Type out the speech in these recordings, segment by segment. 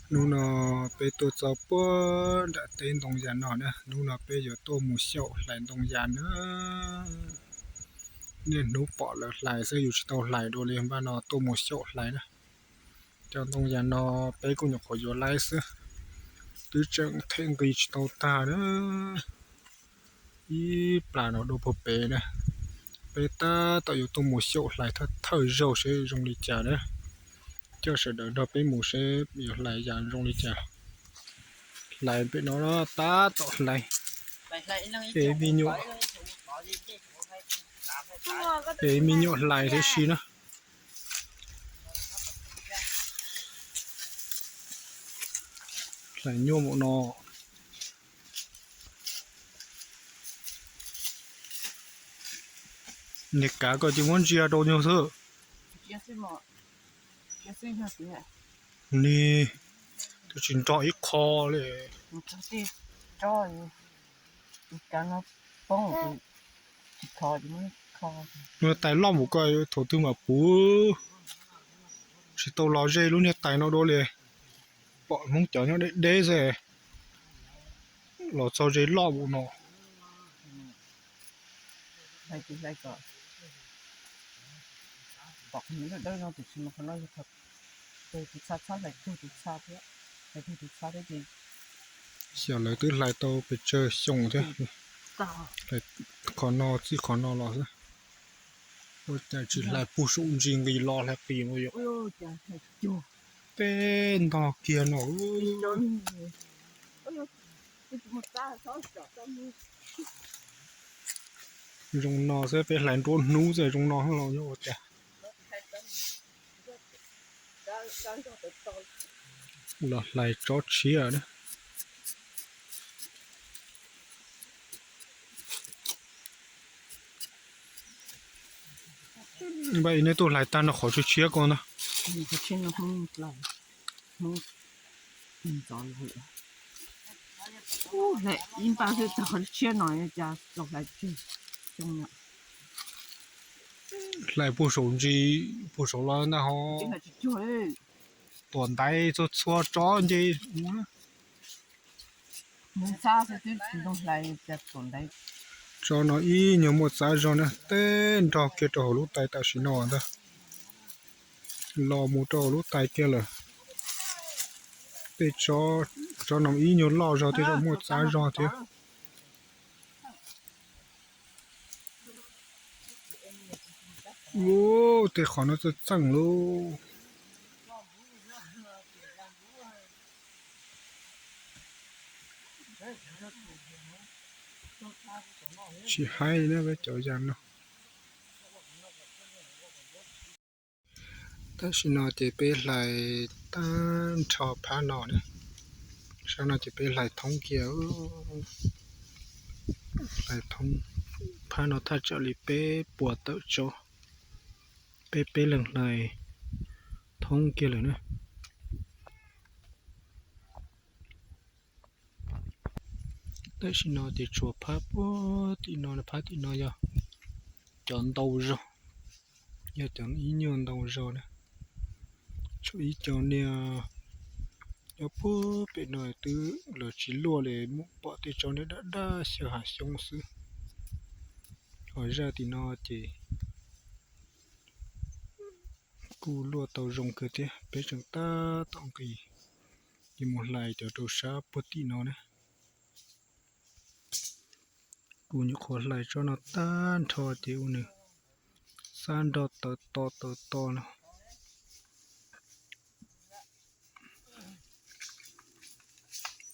Hnub no peb tuaj txog puag nram teb ntoo yas no na, hnub no peb yuav tuaj mus xyaum hlais ntoo yas na. Niaj hnub pom lawv hlais xwb, yus tsis tau hlais dua li, npaj no tuaj mus xyaum hlais na. Cov ntoo yas no peb kuj nyuam qhuav yuav laib xwb, twb tseem them nqi tsis tau tag na. Ib plas no dua puag pem na. Peb tab tom yuav tuaj mus xyaum hlais thawj thawj zaug seb zoo li cas na. Coj sawv daws nrog peb mus seb yuav hlais yas zoo li cas. Hlais pem no tab tom hlais. Peb me nyuam, peb me nyuam hlais thiab si na. Hlais nyuaj npaum no. Niag kav ko ces muab ntsia rau nyuag xwb. Ni, twb tsis nrog ib qho li. Niag tais loj mus ko thaum twg mam puv. Tsis tau los ze lub niag tais no dua li. Pom Hmoob cov nyob deb deb xwb, los txog ze loj mus no. Xyov lawv twb hlais tau pes tsawg xyoo thiab, qhov no txij qhov no los xwb. Ua cas tsis hlais puag saum ntsis nqis los hlais qis ua yuav peb ntog kiag no. Zoo no xwb peb hlais nruab hnub xwb zoo no los yog ua cas. Los hlais tsob tshiab na. Npaj ib nej tuaj hlais tag no qhov tshiab tshiab ko ntag. Ib npaj xwb tag qhov tshiab no cas tau hlais tsawg xyoo. Hlais puag saum ntsis, puag saum los ntag ho. Tuam ntaiv txhua txhua tsob nce. Tsob no ib nyuag muaj txav zog na, teb nrog kiag rau hauv lub tais tam sim no ntag. Los mus rau hauv lub tais kiag lawm. Tej tsob no ib nyuag loj zog thiab, muaj txav zog thiab. Ub, tej qhov no txawj txeej lauj. Tsis haib na peb cov yas no. Tam sim no ces peb hlais tag nrho phab no na. Sab no ces peb hlais thoob kiag, hlais thoob phab no thaj tsam li peb puas tawm tsob. Peb peb leeg hlais thoob kiag lawm na. Tam sim no ces tshuav phab puag tim no, phab tim no yog cov ntau zog, yog cov ib nyuag ntau zog na. Tshuav ib co niag nyob puag pem no twb los tsis luaj li, muaj pom tej tsob niag daj daj xyaw hav xyoob xwb. Ho zaj tim no ces kuj luaj tau zoo kawg thiab, peb tseem tab tom nqis ces mus hlais cov rau sab puag tim no na. Kuv nyuam qhuav hlais tsob no tag nrho ces ua nws xab nrog tawv to tawv to no.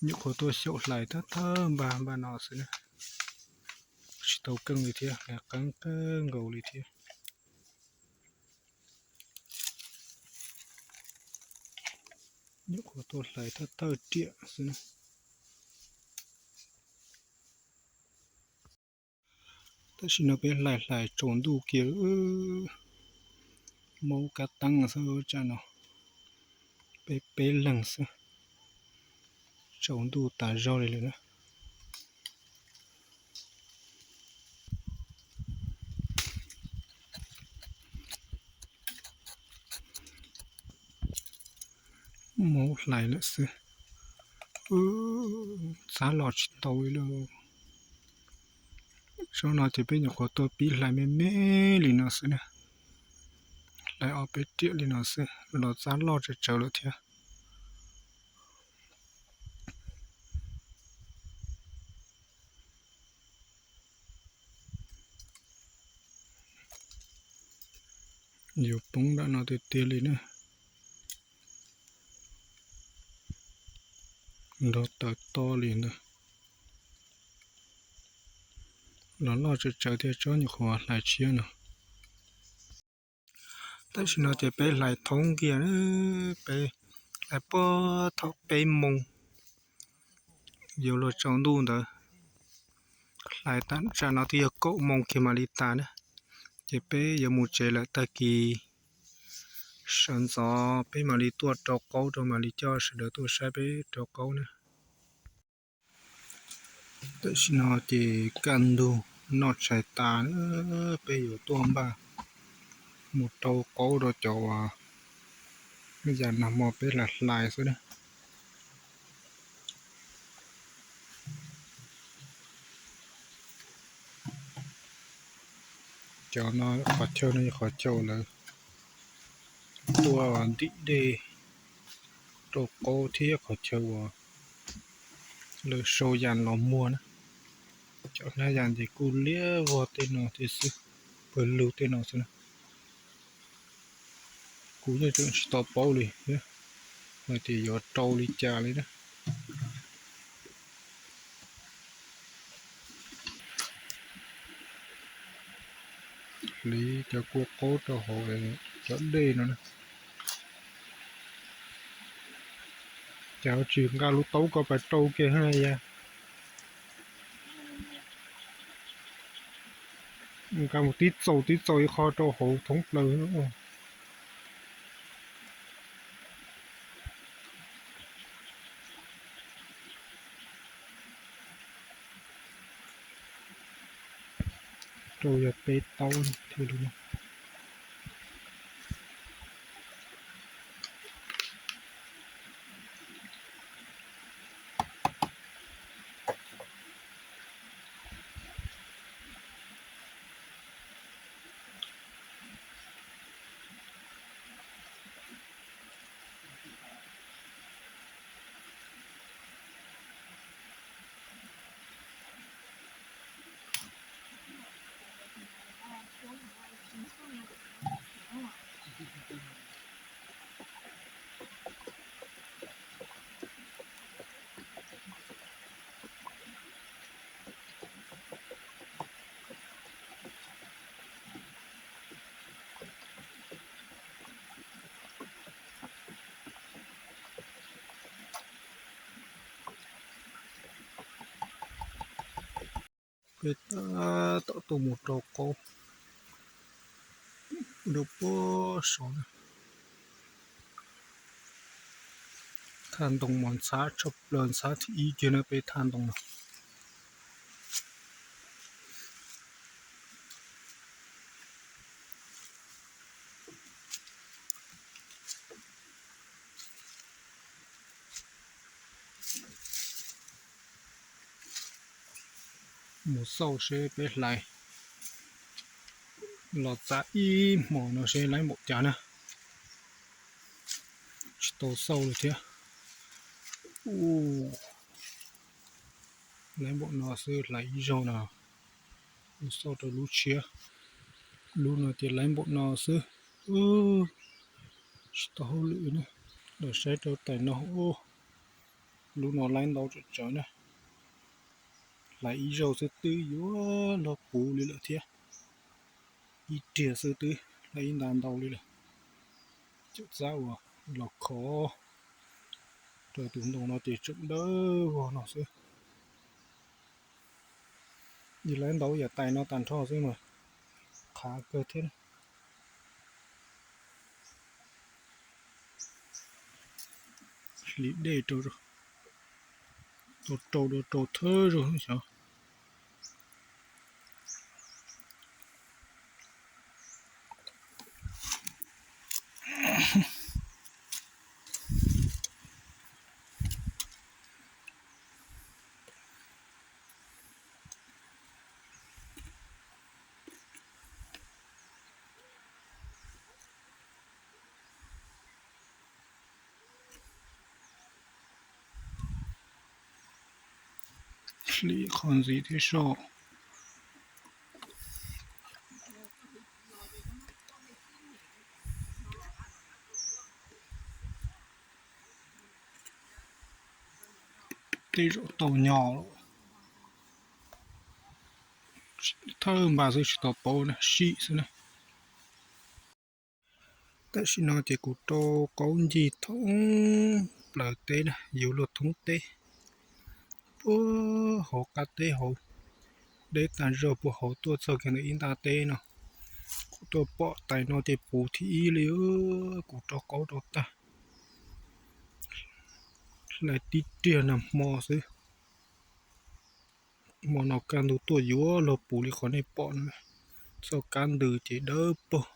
Nyuam qhuav tuaj xyaum hlais thawj thawj npag npaj no xwb na, tsis tau keej li thiab, qeeb qeeb nkaus li thiab. Nyuam qhuav tuaj hlais thawj thawj riam xwb na. Tam sim no peb hlais hlais tsaus ntuj kiag, maub kab teeb xwb tsam no, peb peb leeg xwb, tsaus ntuj tas zog li lawm na. Mus hlais lawm xwb, txav los tsis tau li lauj. Zaum no ces peb nyuam qhuav tuaj pib hlais me me li no xwb na, hlais ob peb riam li no xwb los txav loj tsawv tsawv lawm thiab. Yuav poob nram no tiag tiag li na. Nrog taws to li ntag. Los loj tsawv tsawv thiab, tsob nyuam qhuav hlais tshiab no. Tam sim no ces peb hlais thoob kiag, peb hlais puag thaum peb moos yuav luag tsaus ntuj ntawd. Hlais tam tsam no twb yog kaum moos kiag mam li tas na. Ces peb yuav mus tsev lawm, tag kis sawv ntxov peb mam li tuaj rau qaub rau, mam li coj sawv daws tuaj saib peb rau qaub na. Tam sim no ces kaj ntug noj tshais tas na, peb yuav tuaj npaj mus rau qaub rau cov uas yam nag hmo peb hlais hlais xwb na. Cov no qhov chaw no yog qhov chaw lawv tuaj ntim dej rau qaub thiab qhov chaw uas lawv sau yas los muag na. Cov hlab yas ces kuj liab vog tej no thiab xwb, pawg lug tej no xwb na. Kuv yeej tseem tsis tau paub li thiab, hais tias yuav rau li cas li na. Hliv cov kua qaub rau hauv cov dej no na. Cas tsis nqa lub taub ko pais rau kiag na yas. Nqa mus tib txaus tib txaus ib qho rau hauv thoob plaws. Rau yog peb taub thiaj li. Peb tab tom tuaj mus rau qaub rau puag saud na. Thaj ntoo mas ntxhab tshaj plaws, ntxhab thib ib kiag na peb thaj ntoo no. Mus xauj seb peb hlais los txav ib hmos no seb laib npaum cas na. Tsis tau xauj li thiab. Laib npaum no xwb hlais ib zaug no. Mus xauj rau lub tshiab. Lub no ces laib npaum no xwb. Tsis tau hauj lwm na. Los saib rau tais no. Lub no laib ntau tsawv tsawv na. Hlais ib zaug xwb twb yuav luag puv li lawm thiab. Ib riag xwb twb hlais ib nta ntau li lawm. Cov txab uas los khov rau tus ntoo no ces tseem dawb vog no xwb. Ib laib ntau yam tais no tag nrho xwb mas qhav kawg thiab. Hliv dej rau, rau rau rau thawj zaug xyov. Li qhov ntxiv thiab soj. Tej zaum tau nyo lawm. Thawj npas xwb tsis tau paub na, sim xwb na. Tam sim no ces kuv rau qaub ncig thoob plaws teb na, yuav luag thoob teb puag hauv qab teb hauv, deb tag zog puag hauv tuaj txog kiag ntawm ib nta teb no. Kuv tuaj pom tais no ces puv thib ib li, kuv rau qaub rau tag. Hlais tib riag nag hmo xwb. Hmo no kaj ntug tuaj yuav luag puv li qhov nej pom no. Txoj kab ntws ces dawb paug.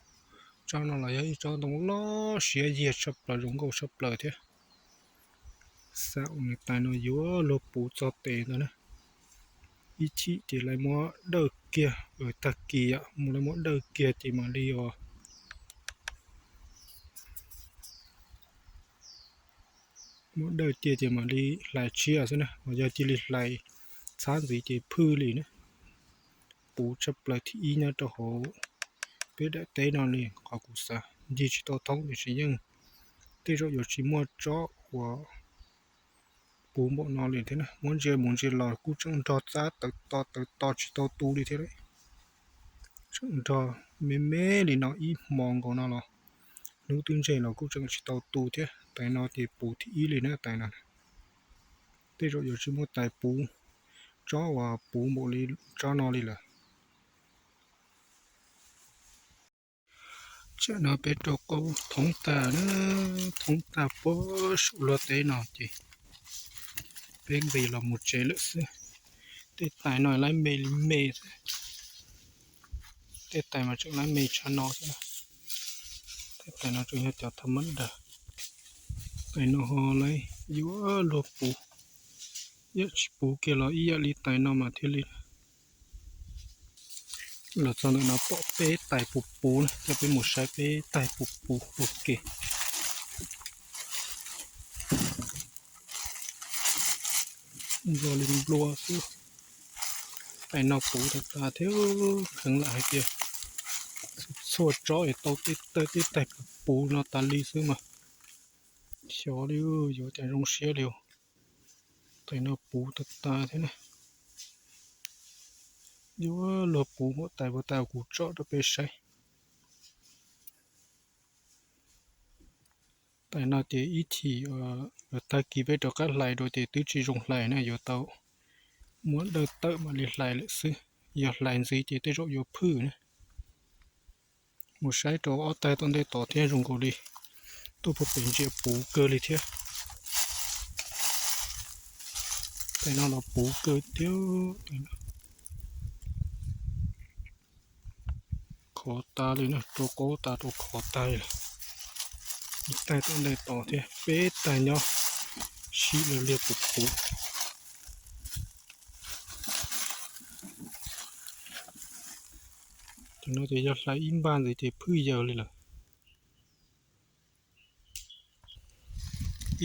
Tsob no los yog ib tsob ntoo loj siab yiag tshaj plaws, zoo nkauj tshaj plaws thiab. Xav ua nws tais no yuav luag puv txog tes ntawd na. Ib chim ces lawv muab dawj kiag, tag kis mus lawv muab dawj kiag ces mam li os. Muab dawj kiag ces mam li hlais tshiab xwb na, ho yog cia li hlais txhab ntxiv ces phwj li na. Puv tshaj plaws thib ib nyob rau hauv peb daim teb no li, qhov kuv xav ncig tsis tau thoob tiam sis yeej tej zaum yuav tsis muaj tsob uas puv npaum no li thiab na. Muab ntsia mus ntsia los kuj tseem nrog txab tawv to tawv to tsis tau tu li thiab. Tseem nrog me me li no ib hmo nkaus no los hnub twb ntseg los kuj tseem tsis tau tu thiab. Tais no ces puv thib ib li na tais no. Tej zaum yuav tsis muaj tais puv tsob uas puv npaum li tsob no li lawm. Tsam no peb rau qaub thoob tag na, thoob tag puag saum luag teb no ces peb nqis los mus tsev lawm xwb. Tej tais no laib me li me xwb. Tej tais mas tseem laib me tshaj no xwb. Tej tais no tseem yog cov tha mab daws. Tais no ho laib yuav luag puv, yam tsis puv kiag los ib yam li tais no mas thiaj li. Los txog ntawm no pom peb tais puv puv na, coj peb mus saib peb tais puv puv ua ke. Nplua li nplua xwb. Tais no puv tag tas thiab, kheev lam hais tias txhua tsob es tau tej tais puv puv no tas li xwb mas xyov li, yuav cas zoo siab li. Tais no puv tag tas thiab na. Yuav luag puv npaum tais puag ta kuv tsom rau peb saib. Tais no ces ib chim tag kis peb rov qab hlais dua ces twb tsis zoo hlais na, yuav tau muab dawj tawm mam li hlais lawm xwb. Yog hlais ntxiv ces tej zaum yuav phwj na. Mus saib rau ob tais tom ntej tod thiab zoo nkaus li tuaj puag pem ntsia puv kawg li thiab. Tais no los puv kawg thiab. Khov tas li na, rau qaub tas rau khov tas li lawm. Ib tais tom ntej tod thiab peb tais nyob sib liag liag puv puv. Tam no ces yog hlais ib npag ntxiv ces phwj yawg li lawm.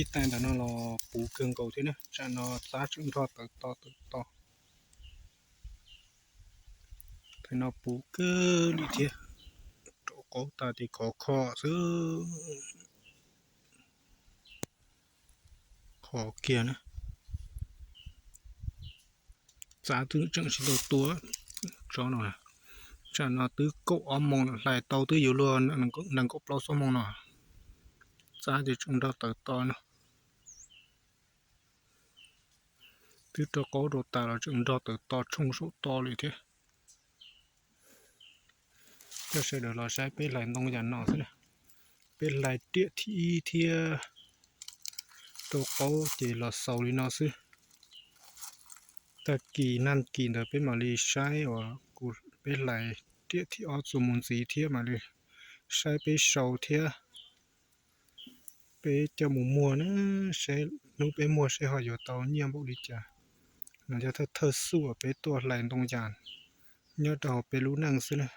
Ib tais ntawm no los puv kawg nkaus thiab na, tsam no txab tseem nrog tawv to tawv to. Tais no puv kawg li thiab, rau qaub tas ces khov kho xwb. Khov kiag na. Txab twb tseem tsis tau tua tsob no. Tsam no twb kaum ob moos lawm, hlais tau twb yuav luag nees nkaum plaub xuab moos no. Txab ces tseem nrog tawv to no. Twb rau qaub rau tas los tseem nrog tawv to tshooj saum to li thiab. Coj sawv daws los saib peb hlais ntoo yam no xwb na. Peb hlais riam thib ib thiab rau qaub ces los xaus li no xwb. Tag kis nag kis ntawd peb mam li saib uas kuv peb hlais riam thib ob txuas mus ntxiv thiab mam li saib peb sau thiab. Peb coj mus muag na, saib hnub peb muag saib ho yuav tau nyiaj npaum li cas. No yog thawj thawj xub uas peb tuaj hlais ntoo yas nyob rau hauv peb lub neej xwb na.